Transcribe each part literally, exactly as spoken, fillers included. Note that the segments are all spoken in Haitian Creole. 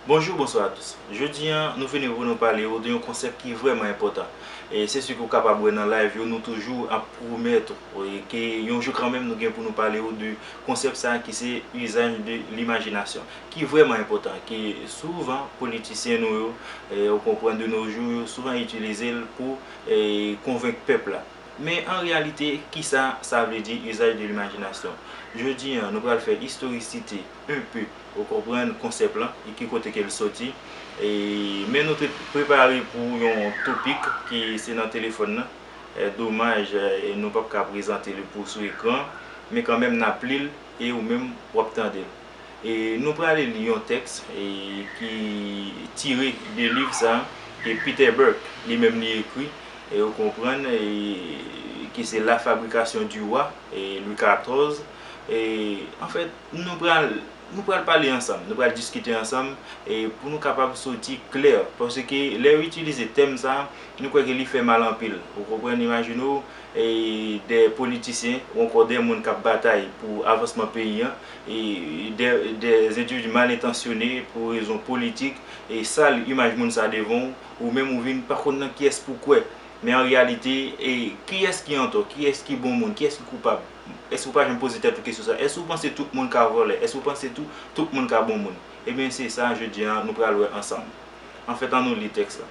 Bonjou, bonswa a tous. Jodi a, nou vini pou nou pale w de yon konsèp ki vrèman enpòtan. E se si ke w kapab wè nan live yo, nou toujou ap pwomèt w ke yon jou kanmenm nou gen pou nou pale w de konsèp sa a ki se usage de l'imagination, ki vrèman enpòtan, ke souvan politisyen nou yo, e, ou konprann, de nos jours, yo souvan itilize l pou, e, konvenk pèp la. Men an reyalite, kisa sa vle di usage de l'imagination? Jodi a, nou pral fè istorisite un peu, ou konprann konsèp lan, e ki kote ke l soti. E, men nou te prepare pou yon topik ki se nan telefòn nan. E, domaj, e, nou p ap ka prezante li pou sou ekran, men kanmenm n ap li l e ou menm w ap tande l. E nou prale li yon tèks, e, ki tire de liv sa a, ke Peter Burke li menm li ekri, e ou konprann, e, ki se La Fabrication du Roi, e, Louis katòz. E, anfèt, nou pral, nou pral pale ansanm, nou pral diskite ansanm, e, pou nou kapab soti klè, paske lè yo itilize tèm sa a, nou kwè ke li fè mal anpil. Ou konprann, imajine w, e, de politisyen ou ankò de moun k ap batay pou avansman peyi a, e de, de endividi mal entansyone pou rezon politik, e sal imaj moun sa devan w, ou menm ou vin pa konn nan kiyès pou w kwè. Men an reyalite, e kiyès ki antò, kiyès ki bon moun, kiyès ki koupab? Èske w pa janm poze tèt ou kesyon sa? Èske w panse tout moun ka vòlè? Èske w panse tou, tout moun ka bon moun? Ebyen, se sa, jodi a, nou pral wè ansanm. Anfèt, ann nou li tèks la.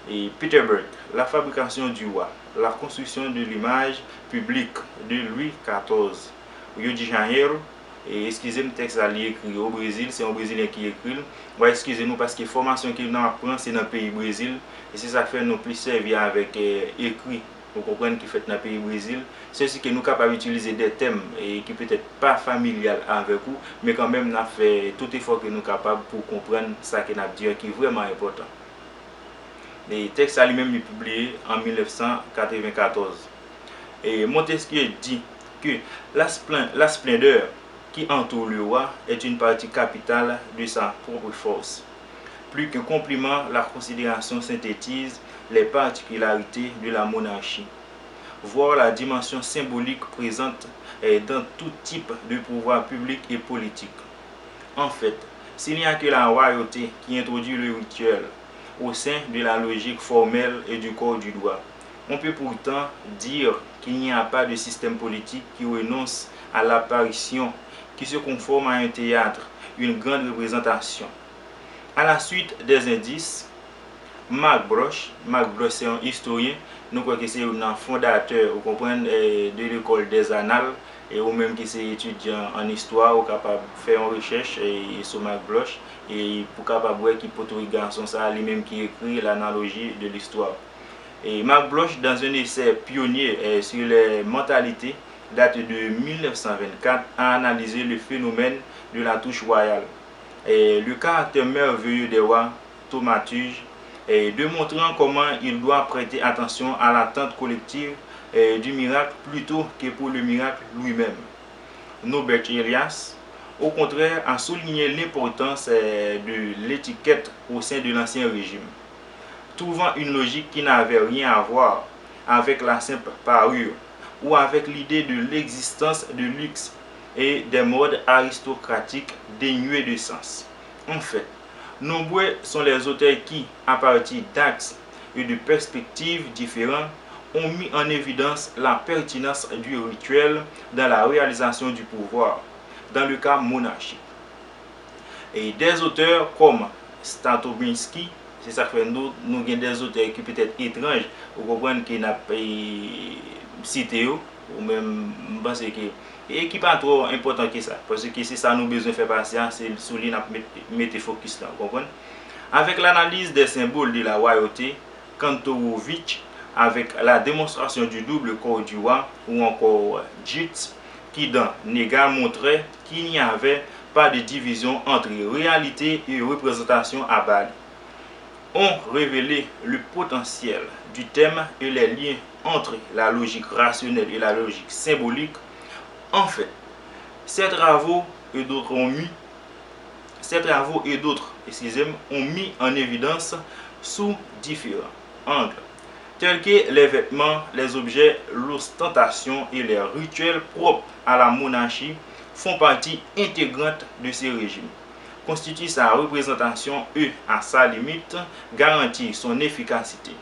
E Peter Burke, La Fabrication du Roi, La Construction de l'Image Publique de Louis katòz, Rio de Janeiro. E eskize m, tèks la li ekri o Brezil, se yon Brezilyen ki ekri l. W a eskize nou paske fòmasyon ke n ap pran se nan peyi Brezil, e se sa k fè nou plis sèvi avèk, e, ekri, ou konprann, ki fèt nan peyi Brezil. Se si ke nou kapab itilize de tèm, e, ki petèt pa familyal avèk ou, men kanmenm n ap fè tout efò ke nou kapab pou konprann sa ke n ap di an ki vrèman enpòtan. E tèks sa li menm li pibliye an mil nèf san katreven katòz. E Montesquieu dit que la splen-, la splendeur qui entoure le roi est une partie capitale de sa propre force. Plus qu'un compliment, la considération synthétise les particularités de la monarchie, voire la dimension symbolique présente, eh, dans tout type de pouvoir public et politique. En fait, s'il n'y a que la royauté qui introduit le rituel au sein de la logique formelle et du corps du droit, on peut pourtant dire qu'il n'y a pas de système politique qui renonce à l'apparition, qui se conforme à un théâtre, une grande représentation. À la suite des indices, Marc Bloch, Marc Bloch se yon istoryen, nou kwè ke se youn nan fondatè, ou konprann, eh, de l'école des annales, e ou menm ki se etidyan an istwa, ou kapab fè yon rechèch, eh, sou Marc Bloch, e pou kapab wè ki potorik gason sa a, li menm ki ekri L'Analogie de l'histoire. Et Marc Bloch, dans un essai pionnier, eh, sur les mentalités, date de mil nèf san vennkat, a analysé le phénomène de la touche royale, eh, le caractère merveilleux des rois thaumaturges, eh, démontrant comment il doit prêter attention à l'attente collective, eh, du miracle plutôt que pour le miracle lui-même. Norbert Elias, au contraire, a souligné l'importance, eh, de l'étiquette au sein de l'Ancien Régime, trouvant une logique qui n'avait rien à voir avec la simple parure ou avec l'idée de l'existence de luxe et des modes aristocratiques dénués de sens. En fait, nombreux sont les auteurs qui, à partir d'axes et de perspectives différents, ont mis en évidence la pertinence du rituel dans la réalisation du pouvoir, dans le cas monarchique. Et des auteurs comme Starobinsky, se sa k fè nou, nou gen de zotè ki petèt etranj, ou konprann, ke n ap, e, site yo, ou menm, m panse ke, e ki pa twò enpòtan ke sa, paske se sa nou bezwen fè pase a, se sou li n ap met, mete fokis la, ou konprann? Avec l'analyse des symboles de la royauté, Kantorowicz, avec la démonstration du double corps du roi, ou encore Jutz, qui dans Négal montrait qu'il n'y avait pas de division entre réalité et représentation à Bali, ont révélé le potentiel du thème et les liens entre la logique rationnelle et la logique symbolique. En fait, ces travaux et d'autres ont mis, ces travaux et d'autres, excusez-moi, ont mis en évidence sous différents angles, tels que les vêtements, les objets, l'ostentation et les rituels propres à la monarchie font partie intégrante de ce régime. constitue sa représentation et, à sa limite, garantit son efficacité.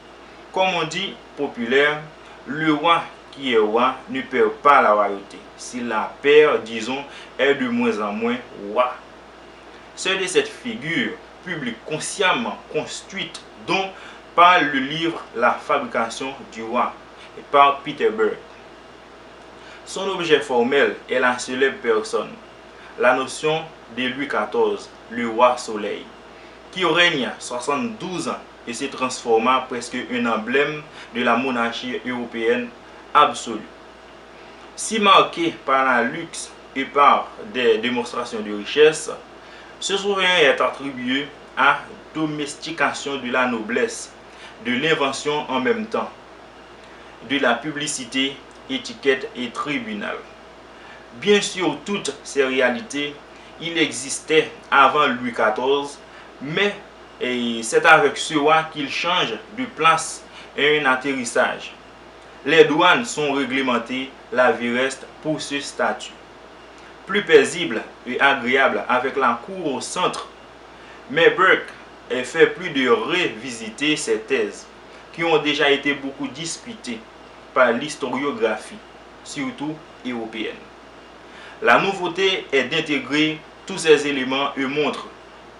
Comme on dit, populaire, le roi qui est roi ne perd pas la royauté. S'il la perd, disons, est de moins en moins roi. C'est de cette figure publique consciemment construite dont parle le livre La fabrication du roi, par Peter Burke. Son objet formel est la célèbre personne, la notion de Louis quatorze, le roi soleil, qui régna soixante-douze ans et se transforma presque en emblème de la monarchie européenne absolue. Si marqué par la luxe et par des démonstrations de richesse, ce souverain est attribué à domestication de la noblesse, de l'invention en même temps, de la publicité, étiquette et tribunal. Bien sûr, toutes ces réalités, il existait avant Louis quatorze, mais c'est avec ce roi qu'il change de place et un atterrissage. Les douanes sont réglementées, la vie reste pour ce statut. Plus paisible et agréable avec la cour au centre. Mais Burke fait plus de revisiter ces thèses qui ont déjà été beaucoup disputées par l'historiographie, surtout européenne. La nouveauté est d'intégrer tous ces éléments et montre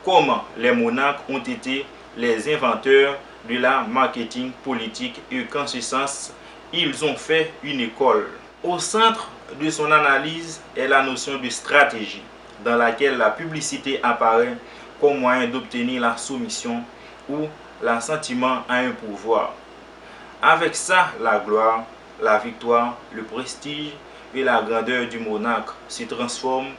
comment les monarques ont été les inventeurs de la marketing politique et qu'en ce sens, ils ont fait une école. Au centre de son analyse est la notion de stratégie, dans laquelle la publicité apparaît comme moyen d'obtenir la soumission ou l'assentiment à un pouvoir. Avec ça, la gloire, la victoire, le prestige et la grandeur du monarque se transforment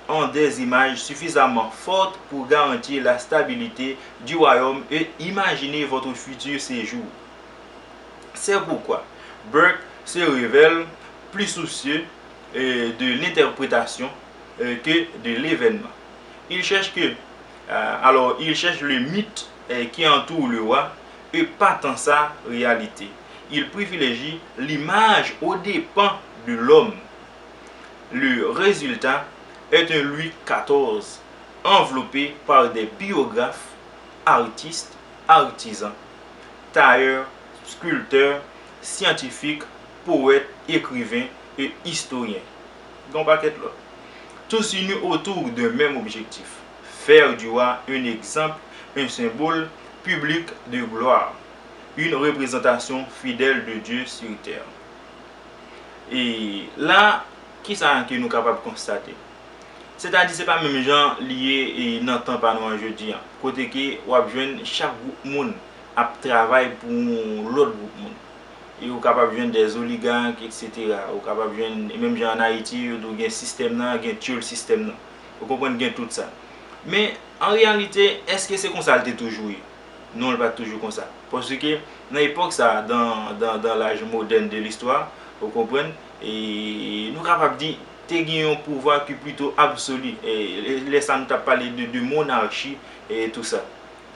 en des images suffisamment fortes pour garantir la stabilité du royaume et imaginer votre futur séjour. C'est pourquoi Burke se révèle plus soucieux euh, de l'interprétation euh, que de l'événement. Il cherche que, euh, alors, il cherche le mythe euh, qui entoure le roi et pas tant sa réalité. Il privilégie l'image aux dépens de l'homme. Le résultat est un Louis quatorze enveloppé par des biographes, artistes, artisans, tailleurs, sculpteurs, scientifiques, poètes, écrivains et historiens. Gon pakèt lòt. Tous unis autour d'un même objectif, faire du roi un exemple, un symbole public de gloire, une représentation fidèle de Dieu sur terre. E la, kisa ke nou kapab konstate? Sètadi, se pa menm jan li ye e, nan tan pa nou an jodi a, kote ke w ap jwenn chak gwoup moun ap travay pou yon lòt gwoup moun. E ou kapab jwenn dè oligak, etsetera. Ou kapab jwenn, e menm jan ann Ayiti, yo di w gen sistèm nan, gen tchoul sistèm nan. Ou konprann, gen tout sa. Men, an reyalite, èske se konsa l te toujou ye? Non, li pa t toujou konsa. Paske nan epòk sa a, dan, dan, dan laj modèn de listwa, ou konprann, e nou kapab di, te gen yon pouvwa ki plito absoli. E lè, lè sa a, nou t ap pale de, de monachi e tou sa.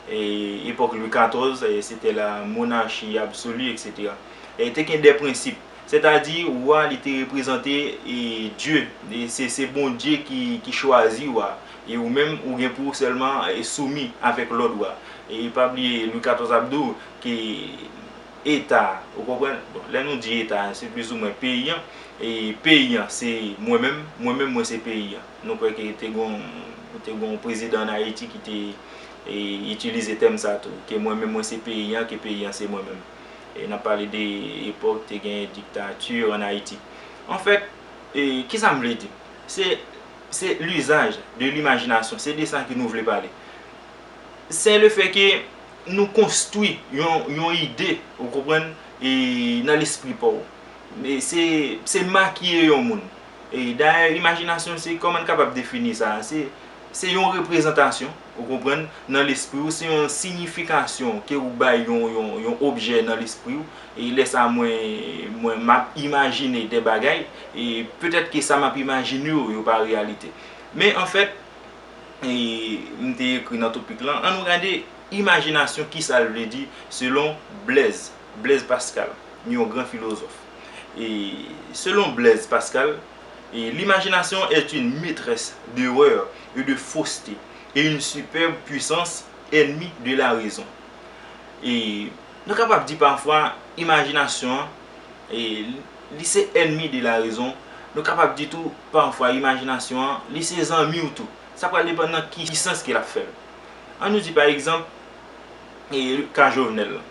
E epòk Lwi katòz, e se te la monarchie absolue, etsetera. E te gen de prensip. Sètadi, wa li te reprezante e Dye, e se, se Bondye ki, ki chwazi wa. E ou menm, ou gen pou w sèlman e soumi avèk lòd wa. E pa bliye, Lwi katòz ap di w ke eta, ou konprann? Bon, lè nou di eta, se plizoumwen peyi an. E peyi an, se mwen menm, mwen menm, mwen se peyi an. Nou kwè ke te gon, te gon prezidan an Ayiti ki te e itilize tèm sa tou, ke mwen menm, mwen se peyi an, ke peyi an se mwen menm. E n ap pale de epòk te gen diktati an Ayiti. Anfèt, e, kisa m vle di? Se, se l'usage de l'imagination, se de sa ke nou vle pale. Se le fè ke nou konstwi yon, yon ide, ou konprann, e nan lespri pa w. E se, se makiye yon moun. E dayè, imajinasyon, se kòman n kapab defini sa? Se, se yon reprezantasyon, ou konprann, nan lespri w, se yon siyifikasyon ke ou bay yon, yon, yon objè nan lespri w. E lè sa, mwen, mwen, m ap imajine de bagay, e petèt ke sa m ap imajine yo, yo pa reyalite. Men anfèt, e, m te ekri nan topik lan, ann nou gade imajinasyon, kisa l vle di selon Blaise, Blaise Pascal, yon gran filozòf. E, selon Blaise Pascal, e, l'imagination est une maîtresse d'erreurs et de faussetés. et une superbe puissance, ennemi de la raison. E nou kapab di pafwa imajinasyon an, e, li se ennemi de la raison. Nou kapab di tou pafwa imajinasyon an, li se zanmi w tou. Sa pral depann nan ki sans ke l ap fè l. An nou di pa egzanp, e, ka Jovenel la.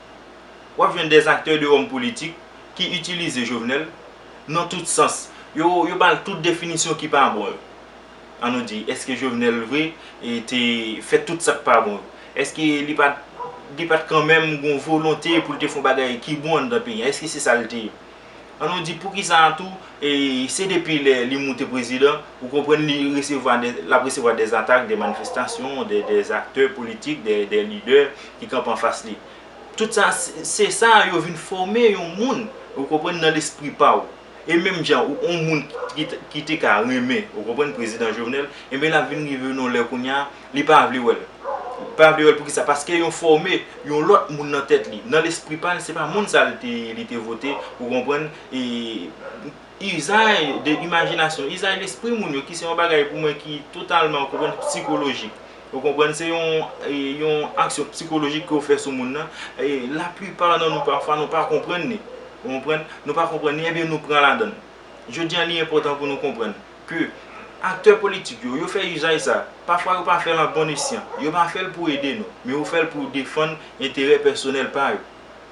W ap jwenn des acteurs, de hommes politiques ki itilize Jovenel nan tout sans. Yo, yo ba l tout definisyon ki pa bon yo. An nou di, èske Jovenel vre e te fè tout sa k pa bon yo? Èske li pa t, li pa t kanmenm gon volonte pou l te fè yon bagay ki bon anndan peyi a? Èske se sa l te ye? An nou di, poukisa tou, e se depi lè li moute prezidan, ou konprann li resevwa de, l ap resevwa des attaques, des manifestations, des, des acteurs politiques, des, des leaders ki kanpe anfas li. Tout sa, se, se sa yo vin fòme yon moun, ou konprann, nan lespri pa w. E menm jan, ou, yon moun ki, ki te ka renmen, ou konprann, prezidan Jovenel, enben l ap vin rive nan lè kounye a, li pa vle wè l. Li pa vle wè l poukisa? Paske yon fòme, yon lòt moun nan tèt li. Nan lespri pa l, se pa moun sa l te, li te vote, ou konprann, e izay de imajinasyon, izay lespri moun yo, ki se yon bagay pou mwen ki totalman, ou konprann, sikolojik. Ou konprann, se yon, e, yon aksyon sikolojik ke w fè sou moun nan. E laplipa nan nou, pafwa, nou pa konprann li. Ou konprann? Nou pa konprann li, ebyen nou pran ladan l. Jodi a, li enpòtan pou nou konprann ke aktè politik yo, yo fè izay sa. Pafwa, yo pa fè l an bon esyan. Yo pa fè l pou ede nou, men yo fè l pou defann enterè pèsonèl pa yo.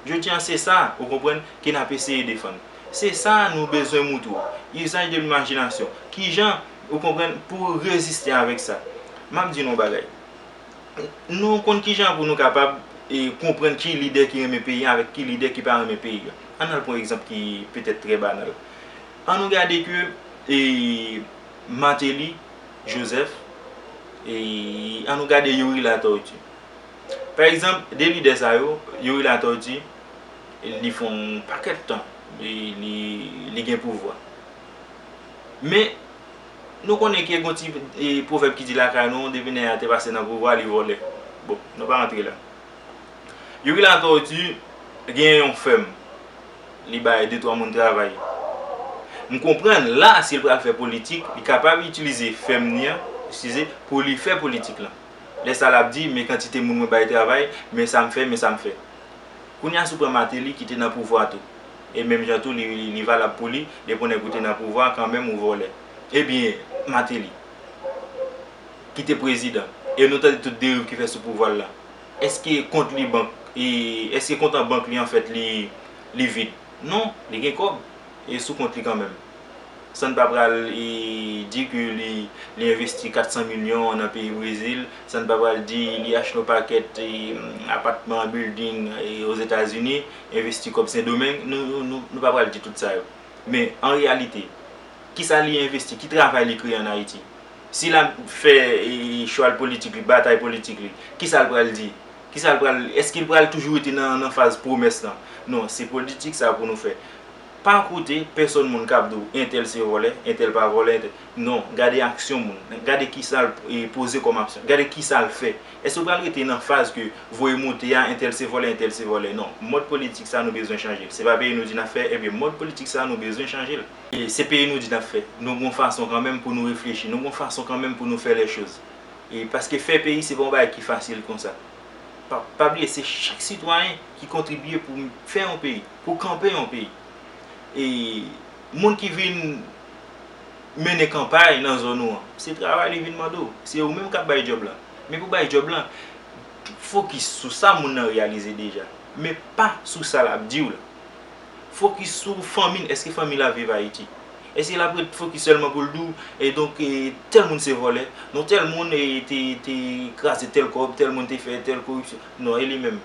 Jodi a, se sa, ou konprann, ke n ap eseye defann. Se sa nou bezwen moutre w. Izaj de limajinasyon. Kijan, ou konprann, pou reziste avèk sa. M ap di nou yon bagay. Nou konn kijan pou nou kapab, e, konprann ki lidè ki renmen peyi a avèk ki lidè ki pa renmen peyi a. Ann al pran yon egzanp ki petèt trè banal. Ann nou gade ke, e, Martelly, Joseph, e, ann nou gade Youri Latortue. Pa egzanp, de lidè sa yo, Youri Latortue, li fè yon pakèt tan, li, li, li gen pouvwa. Men, nou konnen ke gon ti, e, pwovèb ki di lakay nou, depi nèg la te pase nan pouvwa, li vòlè. Bon, nou pa rantre la. Youri Latortue gen yon fèm. Li bay de twa moun travay. M konprann la, si l pral fè politik, li kapab itilize fèm ni an, eskize, pou li fè politik lan. Lè sa l ap di, men kantite moun mwen bay travay, men sa m fè, men sa m fè. Kounye a si w pran Martelly ki te nan pouvwa tou. E menm jan tou, li, li, li valab pou li, depi yon nèg ou te nan pouvwa, kanmenm ou vòlè. Ebyen, Martelly, ki te prezidan, e nou tande tout deriv ki fè sou pouvwa l la. Èske kont li bank, e, èske kont an bank li, anfèt, li, li vid? Non, li gen kòb, e sou kont li kanmenm. Sa n pa pral, e, di ke li, li envesti kat san milyon nan peyi Brezil, sa n pa pral di li achte yon pakèt, e, apatman, building, e, Ozetazini, envesti kòb Sendomeng, nou, nou, nou, nou pa pral di tout sa yo. Men, an reyalite, kisa li envesti, ki travay li kreye ann Ayiti? Si l ap fè, e, chwal politik li, batay politik li, kisa l pral di? Kisa l pral, èske l pral toujou rete nan, nan faz pwomès lan? Non, se politik sa pou nou fè. Pa koute pèsòn moun k ap di w entèl se vòlè, entèl pa vòlè, entèl. Non, gade aksyon moun. Gade kisa l, e, poze kòm aksyon. Gade kisa l fè. Èske w pral rete nan faz ke voye monte a, entèl se vòlè, entèl se vòlè? Non. Mòd politik sa nou bezwen chanje l. Se pa peyi nou di n ap fè, ebyen mòd politik sa nou bezwen chanje l. E se peyi nou di n ap fè. Nou gon fason kanmenm pou nou reflechi. Nou gon fason kanmenm pou nou fè lèchoz. E paske fè peyi se pa yon bagay ki fasil konsa. Pa, pa bliye, se chak sitwayen ki kontribye pou fè yon peyi, pou kanpe yon peyi. E moun ki vin mennen kanpay nan zòn ou an, se travay li vin mande w. Se ou menm k ap bay djòb lan. Men pou bay djòb lan, fokis sou sa moun nan reyalize deja. Men pa sou sa l ap di w la. Fokis sou fanmi l. Èske fanmi l ap viv Ayiti? Èske l ap ret fokis sèlman pou l di w, e donk, e, tèl moun se vòlè? Non, tèl moun, e, te, te kraze tèl kòb, tèl moun te fè tèl koripsyon. Non, e li menm?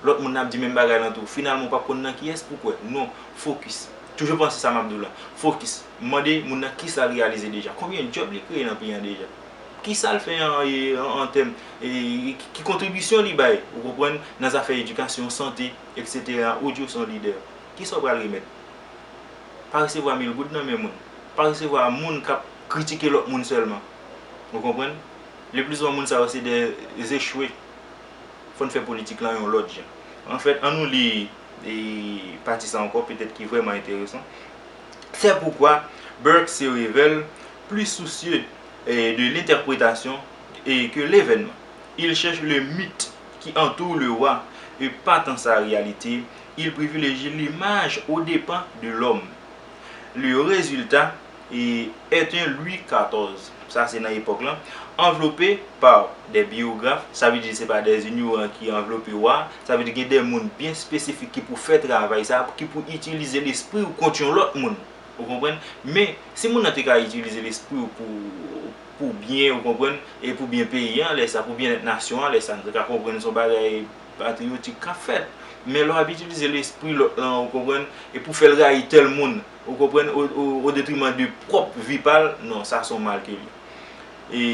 Lòt moun nan ap di menm bagay lan tou. Finalman, w p ap konn nan kiyès pou w kwè. Non, fokis. Toujou panse sa m ap di w la. Fokis. Mande moun nan kisa l reyalize deja. Konbyen djòb li kreye nan peyi an deja? Kisa l fè an, e, an, an tèm, e, ki, ki kontribisyon li bay, ou konprann, nan zafè edikasyon, sante, etsetera? Ou di w se yon lidè. Kisa w pral remèt? Pa resevwa mil goud nan men moun. Pa resevwa moun k ap kritike lòt moun sèlman. Ou konprann? Leplizouvan moun sa yo se de echwe. Fò n fè politik lan yon lòt jan. Anfèt, ann nou li, e, pati sa ankò, petèt ki vrèman enteresan. C'est pourquoi Burke se révèle plus soucieux, e, de l'interprétation, et que l'événement. Il cherche le mythe qui entoure le roi et pas tant sa réalité. Il privilégie l'image aux dépens de l'homme. Le résultat est, est un Louis quatorze, sa se nan epòk lan, enveloppé par des biographes, sa vle di se pa des ignorants ki anvlope wa, sa vle di gen de moun byen espesifik ki pou fè travay sa, ki pou itilize lespri w kont yon lòt moun. Ou konprann? Men, si moun nan te ka itilize lespri w pou, pou byen, ou konprann, e pou byen peyi an, lè sa, pou byennèt nasyon an, lè sa, nou te ka konprann se yon bagay patriyotik k ap fèt. Men lè w ap itilize lespri lòt lan, ou konprann, e pou fè l rayi tèl moun, ou konprann, o, o, o detriman de pwòp vi pa l, non, sa se yon mal ke li. E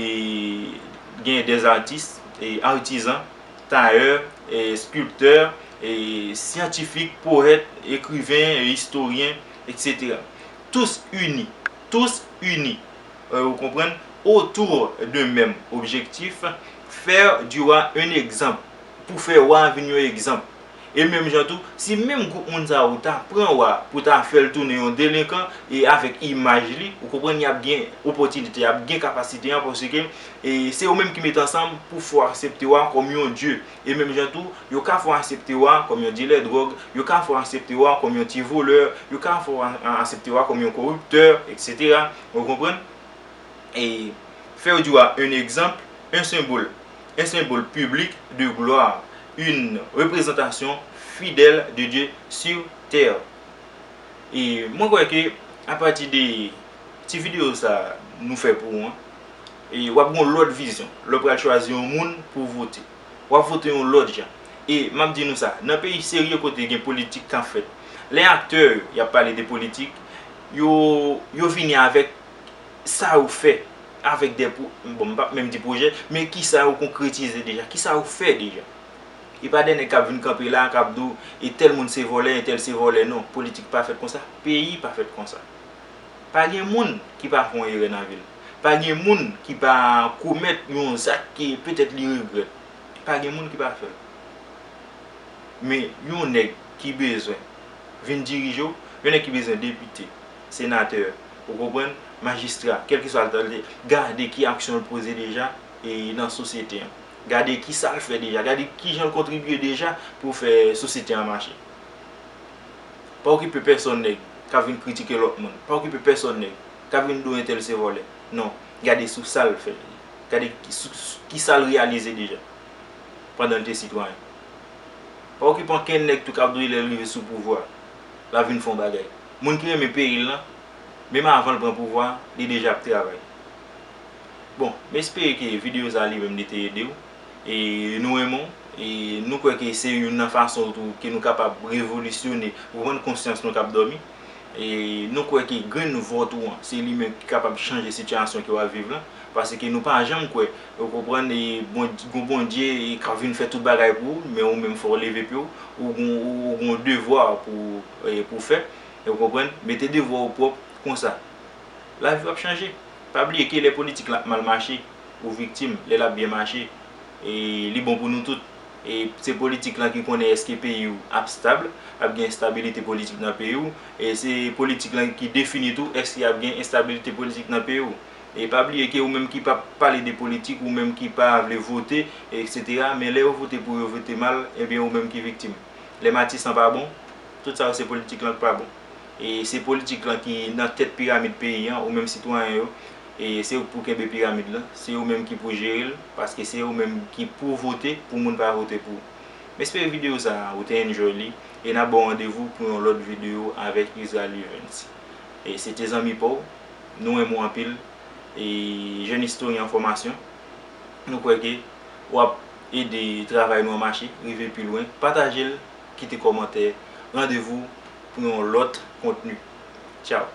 gen des artistes, e artisan, tayè, e skilptè, e syantifik, powèt, ekriven, e istoryen, et cetera. Tous unis, tous unis, euh, ou konprann, autour d'un même objectif, faire du roi un exemple, pou fè wa a vin yon egzanp. E menm jan tou, si menm gwoup moun sa yo ta pran wa pou ta fè l tounen yon delenkan, e avèk imaj li, ou konprann, y ap gen opòtinite, y ap gen kapasite an, paske, e se yo menm ki met ansanm pou fè w aksepte wa kòm yon dye. E menm jan tou, yo ka fè w aksepte wa kòm yon dilè dwòg, yo ka fè w aksepte wa kòm yon ti volè, yo ka fè w a, a, aksepte wa kòm yon koriptè, et cetera. Ou konprann? Et faire du roi un exemple, un symbole, un symbole public de gloire, une représentation fidèle de Dieu sur terre. E mwen kwè ke apati de ti videyo sa nou fè pou ou an, e w ap gen yon lòt vizyon lè w pral chwazi yon moun pou w vote. W ap vote yon lòt jan. E m ap di nou sa, nan peyi serye kote gen politik k ap fèt, lè aktè yo y ap pale de politik, yo, yo vini avèk sa yo fè avèk de pwo-, bon, m p ap menm di pwojè, men kisa yo konkretize deja, kisa yo fè deja. E pa de nèg k ap vin kanpe la, k ap di w, e tèl moun se vòlè, entèl se vòlè, non. Politik pa fèt konsa, peyi pa fèt konsa. Pa gen moun ki pa fè yon erè nan vi l. Pa gen moun ki pa komèt yon zak ke petèt li regrèt. Pa gen moun ki pa fè l. Men yon nèg ki bezwen vin dirije w, yon nèg ki bezwen depite, senatè, ou konprann, majistra, kèlkeswa l ta ye, gade ki aksyon l poze deja, e nan sosyete an. Gade kisa l fè deja, gade kijan l kontribye deja pou fè sosyete an mache. Pa okipe pèsòn nèg k ap vin kritike lòt moun. Pa okipe pèsòn nèg k ap vin di w entèl se vòlè. Non, gade sou sa l fè. Gade ki, sou, sou, kisa l reyalize deja pandan l te sitwayen. Pa okipe ankenn nèg tou k ap di w lè l rive sou pouvwa, l ap vin fè yon bagay. Moun ki renmen peyi l lan, menm avan l pran pouvwa, li deja ap travay. Bon, m espere ke videyo sa li menm li te ede w. E nou renmen w. E nou kwè ke se youn nan fason tou ke nou kapab revolisyone, reprann konsyans nou k ap dòmi. E nou kwè ke grenn vòt ou an, se li menm ki kapab chanje sitiyasyon ke w ap viv lan. Paske nou pa janm kwè, ou konprann, e Bondye, gon Bondye, e k ap vin fè tout bagay pou ou, men ou menm fò w leve pye w, ou gon, ou, ou gon devwa pou, e, pou fè, e ou konprann, mete devwa w pwòp konsa. Lavi w ap chanje. Pa bliye ke lè politik la ap mal mache, ou viktim, lè l ap byen mache, e li bon pou nou tout. E se politik lan ki konnen èske peyi w ap stab, ap gen estabilite politik nan peyi w, e se politik lan ki defini tou èske ap gen estabilite politik nan peyi w. E pa bliye ke ou menm ki pa pale de politik, ou menm ki pa vle vote, et cetera, men lè yo vote pou yo vote mal, ebyen ou menm ki viktim. Lè Matisan pa bon, tout sa yo se politik lan k pa bon. E se politik lan ki nan tèt piramid peyi an, ou menm sitwayen yo, e se ou k pou kenbe piramid lan, se ou menm ki pou jere l, paske se ou menm ki pou vote pou moun pa vote pou ou. M espere videyo sa a ou te enjoy li, e n ap ba w randevou pou yon lòt videyo avèk Israel Evens. E se te zanmi pa w, nou renmen w anpil, e jèn istoryen an fòmasyon. Nou kwè ke w ap ede travay nou an mache, rive pi lwen. Pataje l, kite kòmantè. Randevou pou yon lòt kontni. Tchaw.